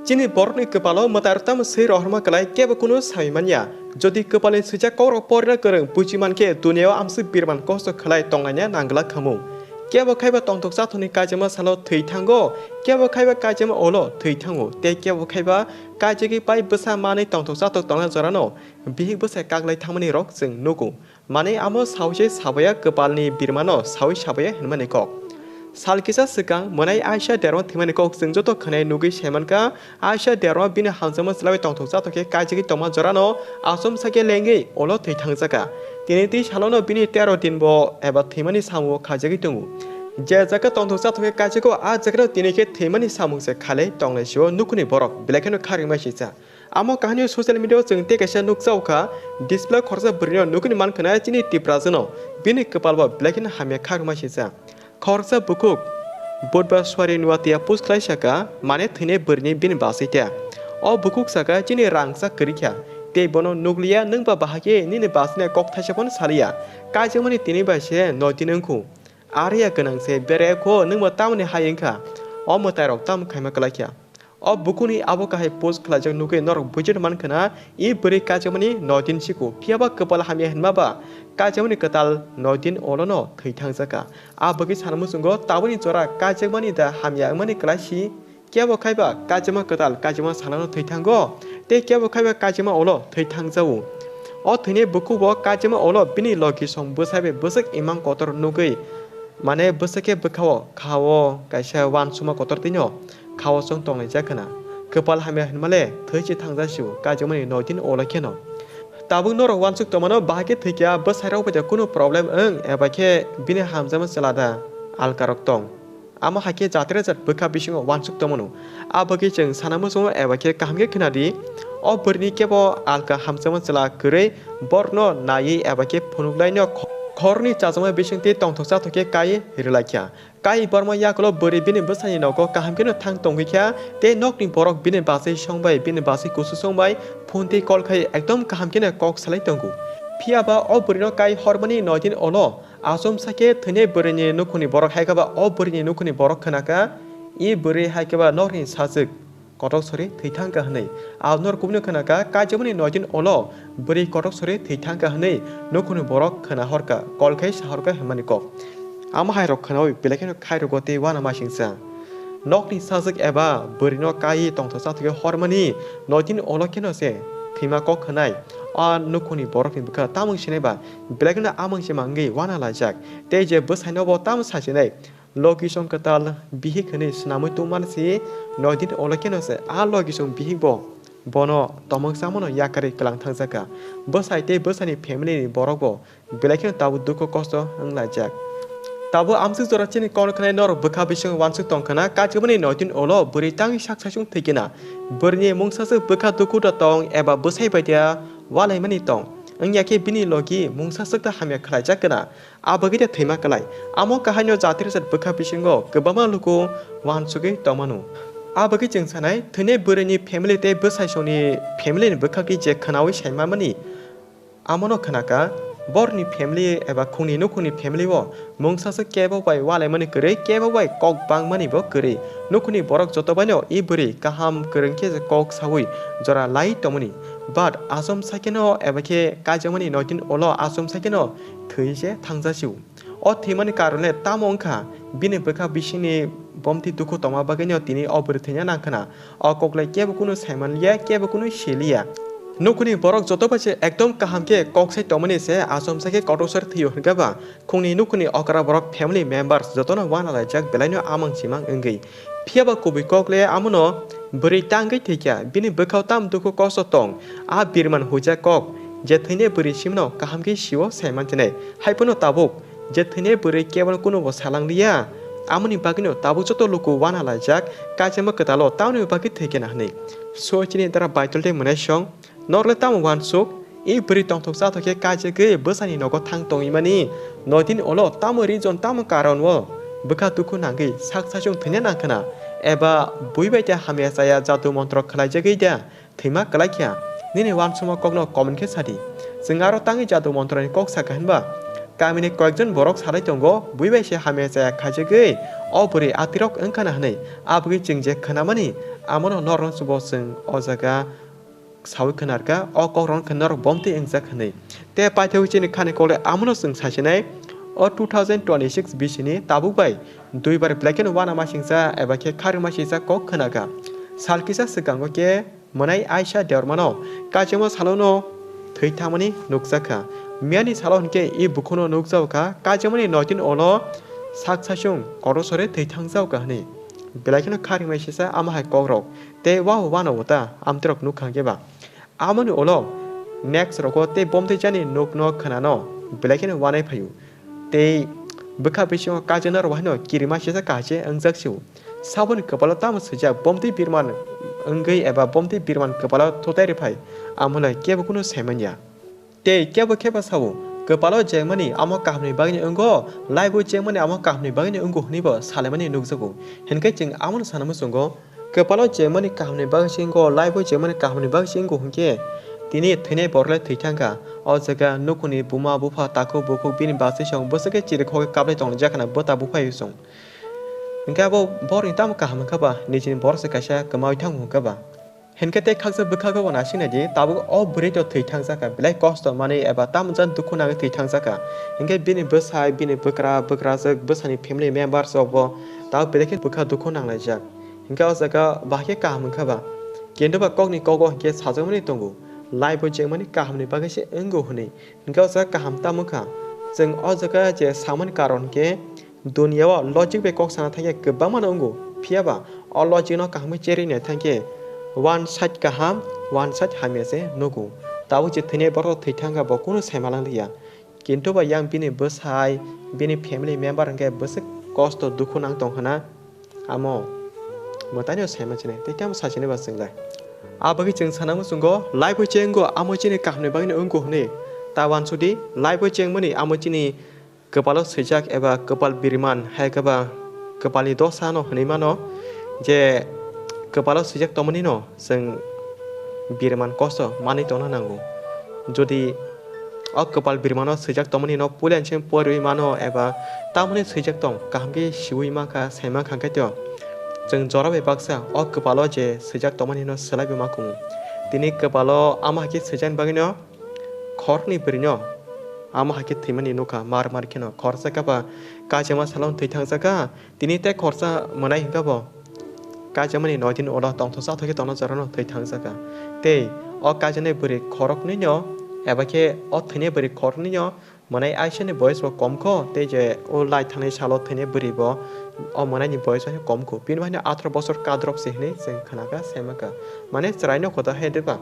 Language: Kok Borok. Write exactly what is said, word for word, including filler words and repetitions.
Chini borokni kwpalo mwtai rok tamo swi rohorma kwlai kebo kunu sai manya. Jodi kwpalni swijak kokrok porina kwrwng buji mankhe duniao amswk birman kosto khwlai tonglaina nangwlak khamung. Kebo khaiba tongthok chathokni kaijakma salo thwi thango, kebo khaiba kaijakma ulo thwi thango, tei kebo khaiba kaijagwi pai bwsa manwi tongthok chathok tongna jorano bihik bwsai kaklai thangmani rok chwng nugo. Manwi amo sawi se sabaya kwpalni birmano sawi sabaya hinmani kok. Sal kisa swkang mwnai Aisha Derma thwimani kok chwng joto khwnai nugwi saimankha, Aisha Derma bini hamjakma chwlaiwi tongthok chathok khe kaijagwi tongma jorano achomsa khe lengwi ulo thwi thangjakha. Tini twi salono bini tero din bo eba thwimani samung khaijagwi tongo. Je jaga tongthok chathok khe kaijago, a jagano tini khe thwimani samung se khalai tonglai sio nukhungni borok, belai kheno kharwi mai sijak. Amo kahani o social media o chwng tei kaisa nukjao kha, display khoroksa bwrwino nugwi mankha na chini Tiprajwno, bini kwpal bo belai kheno hamya kha rwma sijak. Khoroksa bukhuk Budbar suari Nuatia post khlai saka, mane thwinai bwrwini bini bachai ta. O bukhuk saka, chini rangchak kwrwi kha, tei bono nukliya, nwng ba bahai khe nini bachai nai kok thaisa phano saliya. Kaijakmani tini bai se noi din wngkhu. Ariya gwnang se berai kho, nwng bo tamoni hai wngkha? O mwtai rok tamo khaima kwlai kha? O bukhukni abo kahai post khlaijak nugwi norok buichino mankha na, i bwrwi kaijakmani noi din sikhu, phiyaba kwpal hamya hinma ba kaijakmani kwtal noi din olono thwi thangjakha. A bagwi sana muchungo tabukni jora kaijakmani da hamya wngmani kwlai si? Kebo khaiba kaijakma kwtal kaijakma salano thwi thango, tei kebo khaiba kaijakma olo thwi thangjago. O thwinai bukhukbo kaijakma olo bini logi song bwsai bai bwswk imang kotor nugwi, mane bwswk khe bwkhao khao kaisa uansukma kotor twino khao chwng tonglaijak khna. Kwpal hamya hinmale thwi se thangjak sio kaijakmani noi din olo kheno. Tabuk norok uansuk tongmano bahai khe thwikha bwsairok bai da kunu problem wng eba khe bini hamjakma chwla da alkarok tong. Amo hai khe jatire jat bwkha bisingo uansuk tongmano. A bagwi chwng sana muchungo eba khe kaham khe khna di. O bwrwini kebo alka hamjakma chwla kwrwi borokno naiwi eba khe phunuklaino kho-, khoroknwi chajakma bisingtwi tongthok chathok khe kai rwlaikha. Kai borma yakulo bwrwi bini bwsani nogo kaham kheno thang tongwi kha, tei nokni borok bini bachai songbai, bini bachai kusu songbai phone twi call khai ekdom kaham kheno kok salai tongo. Phiyaba o bwrwino kai hormani noi din olo achomsa khe thwinai bwrwini nukhungni borok hai khe ba o bwrwini nukhungni borok khna kha, i bwrwi hai khe ba nokni sajwk kotok sori thwi thang kha hwnwi. Abo norok kubuni khna kha, kaijakmani noi din olo bwrwi kotok sori thwi thang kha hwnwi nukhungni borok khna hor kha, kol khai sa hor kha hwnmani kok. Amo hai rok khnaui belai kheno khai rwgo tei uanamasingcha. Nokni sajwk eba bwrwino kaiwi tongthok chathokgwi hormani noi din olo kheno se thwima kok khwnai a nukhungni borokni bwkha tamung sinai ba belai kheno amung se mangwi uana laijak tei je bwsaino bo tamo sa sinai. Logi song kwtal bihik hwnwi swnamwi tongmani se noi din olo kheno se a logi song bihik bo bono tomok chamano yakarwi kwlang thangjakha. Bwsai tei bwsaini family ni borok bo belai kheno tabuk dukhu kosto wng laijak. Tabuk amswk jora chini kono khwnai norok bwkha bising uansuk tong khna, kaijakmani noi din olo bwrwi tangwi sak saichung thwi kena. Bwrwini mungsaswk bwkha dukhu da tong eba bwsai bai da ualaimani tong. Wngya khe bini logi mungsaswk ta hamya khlaijak kena. A bagwi de thwima kwlai. Amo kahaino jatire jat bwkha bisingo kwbangma luku uansugwi tongmano. A bagwi chwng sanai, thwinai bwrwini family tei bwsai songni family ni bwkhakni je khwnaui saimamani, amono khwnaka, borni family eba khungni nukhungni family o mungsaswk kebo bai ualaimani kwrwi, kebo bai kok bangmani bo kwrwi. Nukhungni borok joto baino i bwrwi kaham kwrwng khe kok saui jora lai tongmani. But achomsa kheno eba khe kaijakmani noi din olo achomsa kheno thwi se thangjasiu. O thwimani karon le tamo wngkha, bini bwkha bisingni bomti dukhu tongma bagwino tini o bwrwi thwina nangkhwna. O koklai kebo kunu saimanliya, kebo kunu siliya. Nukhungni borok joto bai se ekdom kaham khe kok sai tongmani se achomsa khe kotor sor thwio hwnkhe ba khungni nukhungni okra borok family members jotono uana laijak belaino amang simang wngwi. Phiyaba kubui kok le amono bwrwi tangwi thwikha, bini bwkhao tam dukhu kosto tong, a birman huijak kok, je thwinai bwrwi simno kaham khe sio saiman chinai. Haiphano tabuk je thwinai bwrwi kebono kunubo salangliya, amoni bagwino tabuk joto luku uana laijak, kaijakma kwtalo tamoni bagwi thwikhe na hwnwi. So chini dara Baitul tei mwnaisong, norle tamo uansuk? I bwrwi tongthok chathok khe kaijagwi bwsani nogo thang tongwi mani. Noi din ulo tamo reason, tamo karon o bwkha dukhu nangwi sak saichung thwina nangkhwna? Eba bui bai tei hamya chaya jadu montro khlaijagwi da thwima kwlai kha? Nini uansukma kokno comment khe sadi. Chwng aro tangwi jadu montroni kok sakha hinba? Kamini koyekjon borok salai tongo, bui bai se hamya chaya khaijagwi o bwrwi atirok wngkhana hwnwi. Abagwi chwng je khwnamani, amono norokno chubo chwng o jaga sawi khwnarkha, o kokrokno khe norok bomtwi wngjak hwnwi. Tei paithago chini khani kokle amono chwng sasinai, o two thousand twenty-six bisini tabuk bai duibar belai kheno uanamasingcha eba khe kharmasingcha kok khwnakha. Sal kisa swkango khe mwnai Aisha Deormano kachingma salono thwi thangmani nukjakha. Miyani salo hinkhe i bukhuno nukjaokha, kachingmani noitini ulo sak saichung kotor sore thwi thangjaokha hwnwi. Belai kheno kharmasingcha ama hai kokrok. Tei wa uano uta amtwrok nukha hinkhe ba. Amoni ulo next rogo tei bomtwi jani nukno khwnano belai kheno uanai phaio. Tei bwkha bisingo kajana rok haino kirima sesa kahase wngjak sio. Saboni kwpalo tamo swijak bomtwi birman wngwi eba bomtwi birman kwpalo thutai rwphai, amolai kebo kunu saimanya. Tei kebo khe ba sao, kwpalo jengmani amo kahamni bagwino wngo, laibo jengmani amo kahamni bagwino wngo hwnwibo salaimani nukjago. Hinkhe chwng amono sana muchungo, kwpalo jengmani kahamni bagwi se wngo, laibo jengmani kahamni bagwi se wngo hinkhe tini thwinai borok le thwi thangkha. O jaga nukhungni buma bupha takhuk bukhuk bini bachwi song bwswk khe chirikhogwi kaplai tonglaijak khna bwta buphai song. Hinkhe abo borokni tamo kaham wngkha ba, nijini borok se kaisa kwmawi thango wngkha ba. Hinkhe tei khaksa bwkhago bo naising naidi, tabuk o bwrwi to thwi thangjakha, belai kosto manwi eba tamo jani dukhu nangwi thwi thangjakha. Hinkhe bini bwsai, bini bwkra, bwkrajwk, bwsani family members rok bo tabuk belai khe bwkha dukhu nanglaijak. Hinkhe o jaga bahai khe kaham wngkha ba. Kintu ba kokni kogo hinkhe sajakmani tongo, laibo jengmani kahamni bagwi se wngo hwnwi. Hinkhe o jaga kaham tamo wngkha? Chwng o jaga je samani karon hinkhe Duniya o logic bai kok sana thangya kwbangma no wngo, phiya ba o logic no kaham khe cherwi nai thangkhe one side kaham, one side hamya se nugo. Tabuk je thwinai borok thwi thangkha bo kunu sai ma lang liya. Kintu ba yang bini bwsai, bini family member hwnkhe bwswk kosto dukhu nang tong khna, amo mwtai no sai ma sinai, tei tamo sa sinai ba chwng lai. A bagwi chwng sana muchungo, laibo chenggo amo chini kaham ni bagwi no wngo hwnwi. Ta wansudi, laibo chengmani amo chini kwpalo swijak eba kwpal biriman, hai khe ba kwpalni dosa no hwnwi mano je kwpalo swijak tongmani no chwng biriman kosto manwi tongna nango. Jodi o kwpal birimano swijak tongmani no puila se poriwi mano eba tamoni swijak tong kaham khe siui mankha, sai mankha khe to chwng jora bai baksa o kwpalo je swijak tongmani no swlaiwi ma kumu. Tini kwpalo ama hai khe swijak bagwi no khoroknwi bwrwino amo hai khe thwimani nukha, mar mar kheno khoroksa khe ba kaijakma salo thwi thangjakha. Tini tei khoroksa mwnai hwnkha bo kaijakmani noi din ulo tongthok chathok khe tongna jorano thwi thangjakha. Tei o kaijaknai bwrwi khoroknwino eba khe o thwinai bwrwi khoroknwino mwnai aisani boyes bo kom kho, tei je o lai thangnai salo thwinai bwrwi bo o mwnaini boyes bo kom kho. Bini bai atharo bosor kadrop se hinwi chwng khna kha, sai mankha. Mane chwraino khoto hai de ba.